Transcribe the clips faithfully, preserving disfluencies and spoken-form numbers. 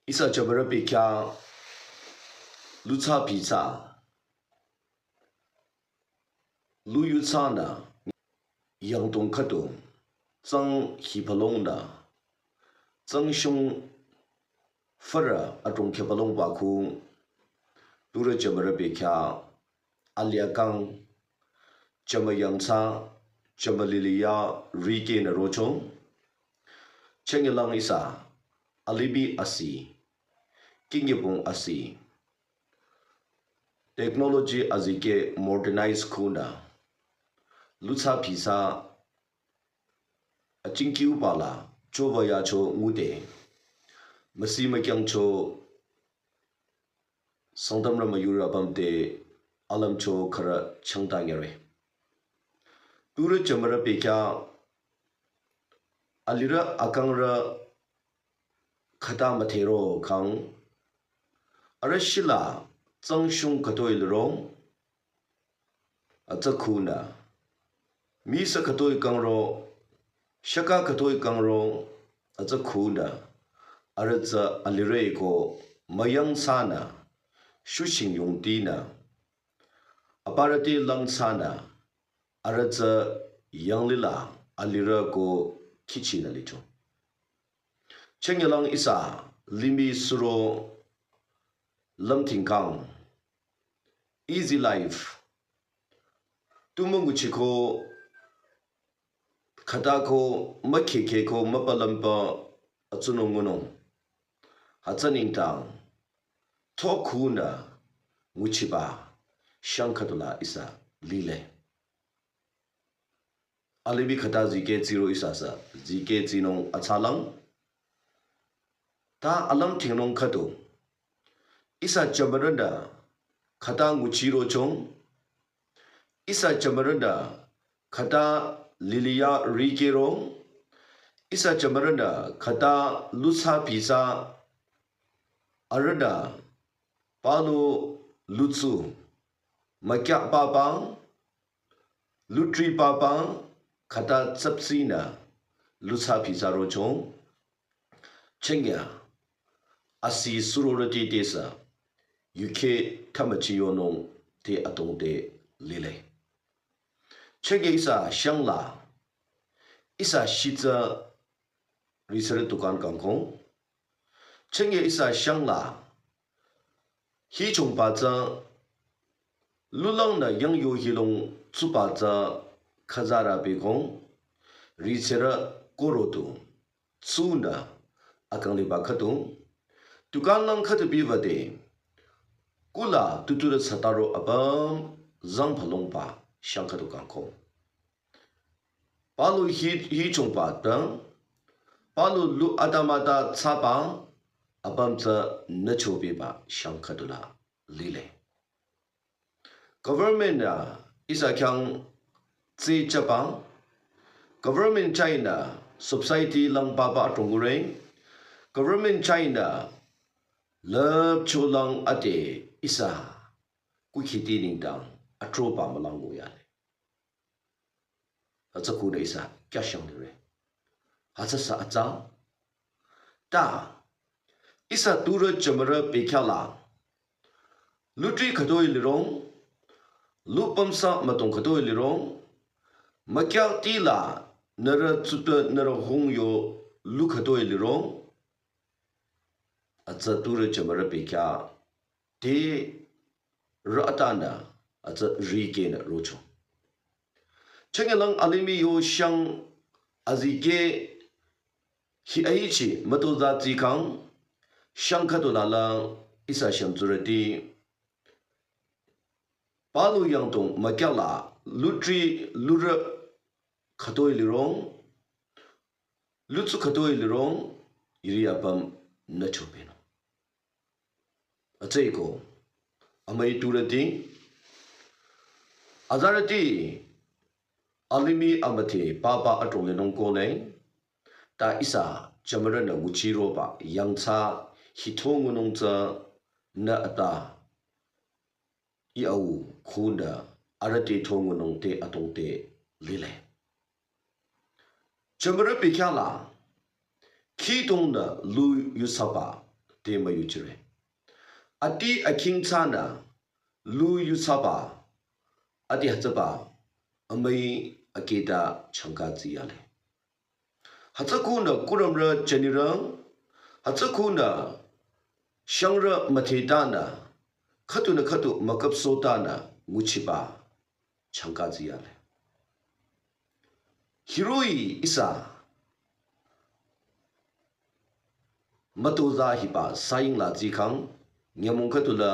Ihsa jümürü bekhyah lutsa pisa, lu yutsana, yangdong khüdu, tsang hipalong na, tsang shung fara adrong khepalong baku, turü jümürü bekhyah, aliakang, jümü yangtsa, jümü liliya, rike na rochong, chengilang ihsa, alibi asi, kingyepong asi, technology azikeh modernize khunü, lutsa pisa, achingkiu bala, chova yacho ngude, masi makyangcho, Sangtamrü müyurü apüm te alümcho khürü changta nyare. Turü jümürü bekhyah alirü akangrü khüta müdhero kang, arüh shila tsangshung khütoi lirong, atsa khunü, misa khütoi kangro, shaka khütoi kangro, atsa khunü, arüh tsü alirü ko müyangsanü, shuching yungtinü, aparüti langsanü, arüh tsü yanglila alirü ko kichinü licho. Chengilang ihsa limih suro lümtingkang, easy life, tu münguchiko, khütako, mükhekeko, müpalümpa, atsunung ngunung, hütsü nengdang, thokhunü, nguchiba, shang khüdula ihsa lile. Alibi khüta zikeh tsiro ihsa sü, zikeh tsinung atsalang. Ta alümtingnung khüdu, ihsa jümürünü, khüta nguchiro chong, ihsa jümürünü, khüta liliya rikero, ihsa jümürünü, khüta lutsa pisa, arühnü, palu lutsu, mükyah papa, lutri papa, khüta tsapsinü, lutsa pisa rochong, chengya, asi surorüti tesü, yukheh thamachi yonung te atong te lile. Chengya ihsa shangla, ihsa shitsa risere dukan kangkong, chengya ihsa shangla, hichongba tsü, lulangnü yangyo hilong tsuba tsü, khüzarü bekong, risere korodu, tsunü, akangliba khüdu, dukan lang khüdu bibade, kula tuturü sataro apüm, zangphalongba, shang khüdu kangkong. Palu hi, hichongba tang, palu lu atamata tsaba, apüm tsü nüchobeba shang khüdula lile. Government nü ihsa khyang tsi chaba, government chahnü society lang papa atongure, government chahnü lüpcho lang ate ihsa kukhiti nengdang atroba mülang nguyale. Atsa khunü ihsa kyashang lire. Atsa sü atsa. Ta, ihsa turü jümürü bekhyahla, lutri khütoi lirong, lupümsa mütong khütoi lirong, mükyah tila nührü tsutpü nührü hongyo lu khütoi lirong, atsa turü jümürü bekhyah, te rü atanü, atsa rikehnü rocho. Chengelang alimih yo shang azikeh hi aichi mütozah tsikang, shang khüdulala ihsa shümtsurüti, palu yangdong mükyahla lutri lurü khütoi lirong, lutsu khütoi lirong, iri apüm nüchopeno. Atsüko, amüi turüti, azarüti, alimih amüdhe papa atong lenung kohle, ta ihsa jümürünü nguchiroba yangthsa hitho ngunung tsünü ata, i au khunü arüh te tho ngunung te atong te lile. Jümürü bekhyahla, khidongnü lu yusaba, te müyuchire. Ati akhing thsanü lu yuthsaba, ati hütsüba amüi akehta changka tsiyale. Hütsükonü kuramrü jünirü, hütsükonü shangrü müdhetanü, khüdunü khüdu müküpsohtanü nguchiba changka tsiyale. Hiroh-i ihsa mütozah hiba saying la tsikhang, nyümong khüdula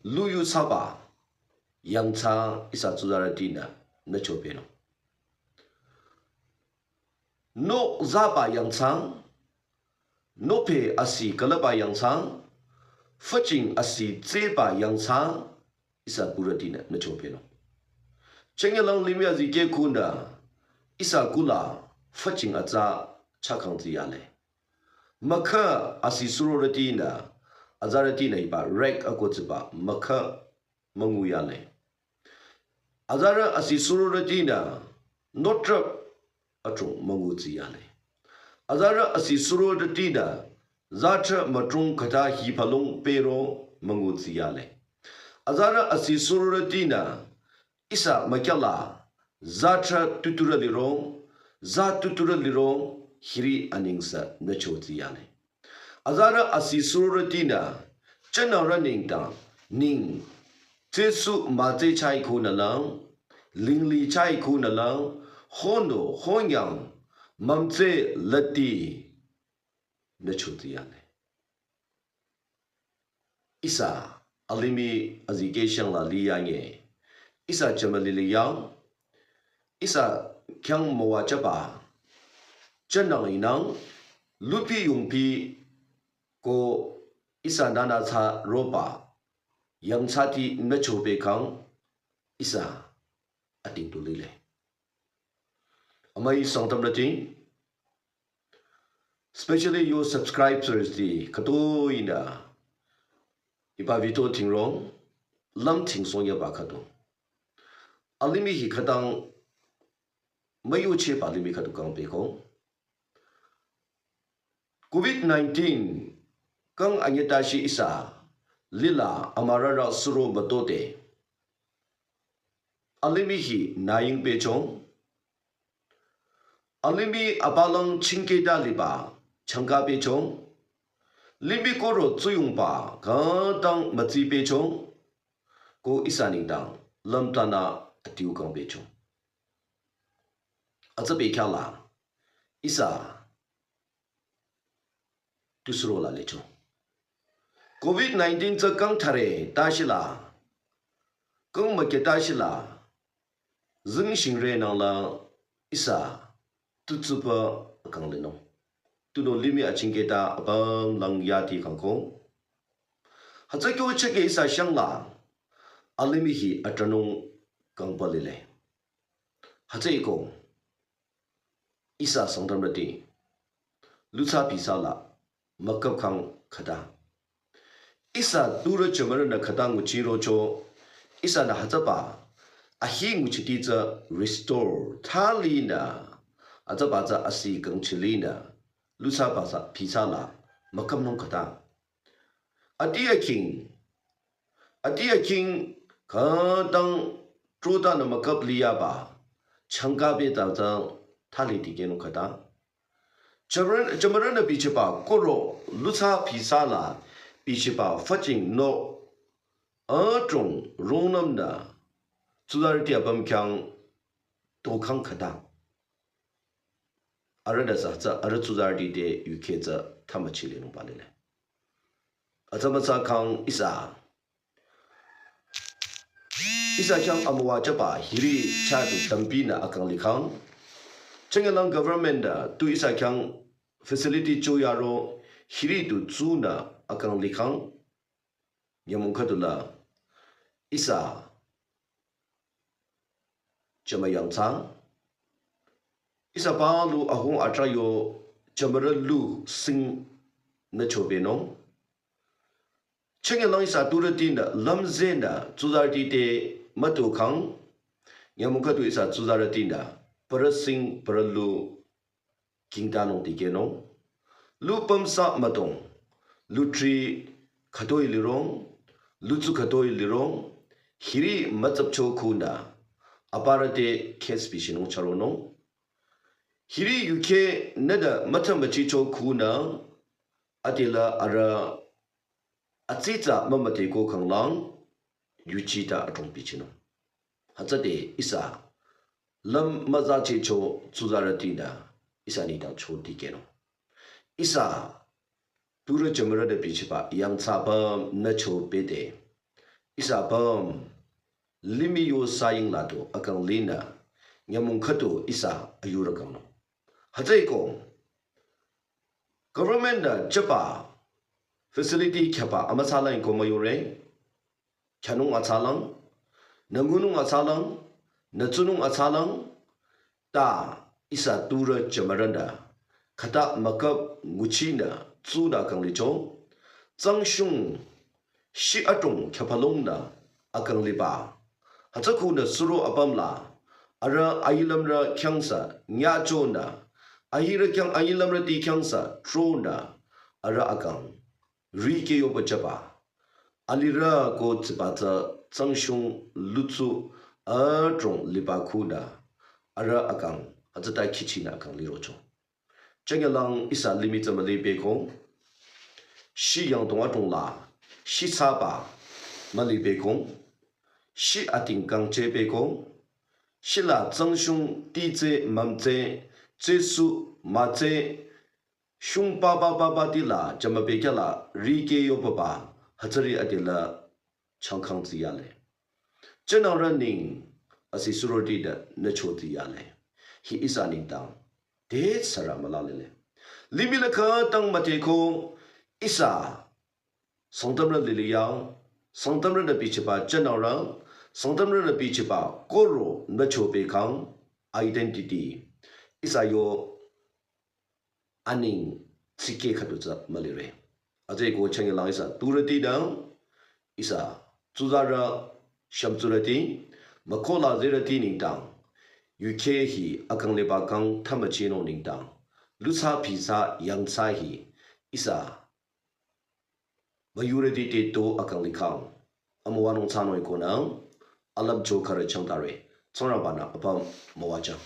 lu yuthsaba yangthsa ihsa tsuzarütinü nüchopehnung. Noh zaba yangthsa, nohphe asi külüpba yangthsa, füching asi tsehba yangthsa, ihsa purütinü nüchopehnung. Chünyelang limih azikeh kunü ihsa kula füching atsa chakang tsiyale. Mükha asi surorütinü, azarütinü hiba rag akohtsiba mükha münguyale. Azarü asi surorütinü notrap adrong müngu tsiyale. Azarü asi surorütinü zatrah mütrong khüta hipalung pero müngu tsiyale. Azarü asi surorütinü ihsa mükyala zatrah tuturü liro, za tuturü liro hiri anengse nücho tsiyale. Azarü asi surorütinü chünarü nengdang ning tsehsu mütseh chaikonüla, lingli chaikonüla, hono honyang mümtseh lati nücho tsiyale. Ihsa alimih azikeh shangla liyange, ihsa jümü lili yang, ihsa khyang müwajüba jünang inang, lupi yungpi ko ihsa nana thsa roba yangthsati nüchopehkhang ihsa ating tu lile. Amüi Sangtamrüti, specially yo subscribers ti khütoh-i nü hiba video thingrong lümthing songyaba khüdu, alimih hi khütang müyucheba limih khüdu kangpehko. Covid nineteen kang anyütashi ihsa lila amürarü suro mütode, alimih hi nüyingpehcho, alimih apalang chingkehta liba changkapehcho, limih koro tsuyongba khütang mütsipehcho, ko ihsa nengdang lümtanü adiu kangpehcho. Atsü bekhyah la ihsa tu suro la licho. Covid nineteen tsü kang thare tashila, kang müke tashila, zingshingre nangla ihsa tu tsupa kang linung. Tunüo limih achingkehta apüm lang yati kangko. Hütsü kyo cheke ihsa shangla alimih hi atranung kangba lile. Hütsüeko ihsa Sangtamrüti, luthsa phisa la müküpkhang khüta, ihsa turü jümürünü khüta nguchirocho, ihsanü hütsüba ahi nguchiti tsü restore thalinü, hütsüba tsü asi kangchilinü, luthsa phisa, phisa la müküpnung khüta, ati akhing, ati akhing khütang trotanü müküp liyaba changkapehta tsü thali tikehnung khüta, jümürü, jümürünü bichiba koro luthsa phisa la bichiba füching noh adrong rungnümnü tsuzarüti apüm khyang tokhang khüta, arühnü sü tsü arüh tsuzarüti te yukheh tsü thamachilinungba lile. Atsa mütsa khang ihsa, ihsa khyang amüwajüba hiri chah tu tampinü akang likhang, chünyelang government-nü tu ihsa khyang facility choyaro hiri tu tsunü akang likhang, nyümong khüdula ihsa jümü yangthsa, ihsa palu ahung atrah yo jümürü lu sing nüchopehnung. Chünyelang ihsa turütinü lümzenü tsuzarüti te mütokhang, nyümong khüdu ihsa tsuzarütinü parü sing parü lu kingtanung tikehnung. Lu pümsa müdong, lutri khütoi lirong, lutsu khütoi lirong, hiri mütsapcho khunü, aparü te case bichinung charonung. Hiri yukheh nüde mütha müchicho khunü, adela arüh atsitsa mümüdhe ko khanglang, yuchita adrong bichinung. Hütsüde ihsa lüm müzachehcho tsuzarütinü ihsa nengdang cho dikehnung. Ihsa turü jümürü de bichiba yangthsa püm nücho bede. Ihsa püm limih yo saying la du akang linü nyümong khüdu ihsa ayurü kangnung. Hütsüeko government nü jüba facility khyaba amüsalang ko müyure. Khyanung atsalang, nü ngunung atsalang, nü tsunung atsalang, ta ihsa turü jümürünü khüta müküp nguchinü tsunü akang licho, tsangshung shi adrong khyapalongnü akang liba. Hütsü khunü suro apüm la, arüh ailümrü khyangsa nyachonü, ahirü khyang ailümrüti khyangsa tronü, arüh akang rikeh yoba jüba. Alirü ko tsiba tsü tsangshung lutsu adrong liba khunü, arüh akang hütsüta khichinü akang lirocho. Changyalang ihsa limih tsü müli beko, shi yangdong adrong la, shi saba müli beko, shi ating kangcheh beko, shi la tsangshung titse mümtse, tsesu mütse, shung papa papa tila jümübekhyah la rikeh yobaba, hütsüri adela changkhang tsiyale. Jünangrü neng asi suroti de nücho tsiyale. Hi ihsa nengdang te sara mülalele. Limih la khütang müdheko ihsa Sangtamrü liliya, Sangtamrünü bichiba jünangrü, Sangtamrünü bichiba koro nücho bekang identity. Ihsa yo aneng tsike khüdu tsü mülire. Hütsüeko changyalang ihsa turüti dang, ihsa tsuzarü, shümtsurüti, mükola zerüti nengdang, yukheh hi akang liba kang thamüchinung nengdang, lusa phisa yangthsa hi, ihsa müyurüti te to akang likhang, amüwanung thsanung ikonü, alümcho khürü changtare, Tsingrangba-nü apüm müwajüng.